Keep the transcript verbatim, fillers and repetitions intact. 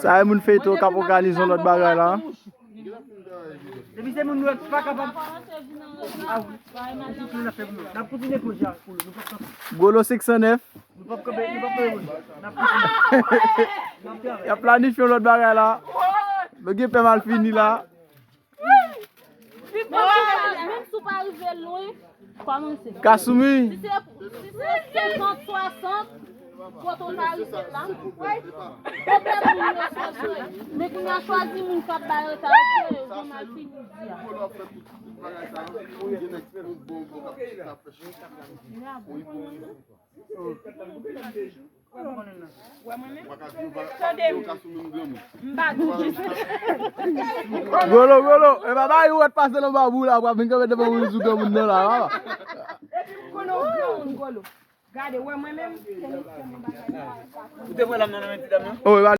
Sa e moun feyton k ap òganize yon lòt bagay la. Depi se moun nou pa kapab. Ah wi. N ap kontinye pwojè a pou nou. Nou p ap kanpe. Golo senk san nèf. Nou p ap kanpe, nou p ap kanpe. N ap kontinye. Y ap planifye yon lòt bagay la. Nou gen pè mal fini la. Menm si w pa rive lwen, kòmanse. Kasoumi. Si se, si se senkant, swasant, kote w ta rive la. Kote moun yo chwazi. Men kounye a chwazi moun k ap bay retay, yo gen mal fini di a. Golo, golo. E pa bay ou wè pase nan babou la, w ap vin kanpe devan moun sou granmoun nan la, papa. Epi m konnen w granmoun, golo. Gade, wè mwen menm, se mesye mwen bagay la. Ou te pran dam nan nan men ti dam nan? Oh, e pa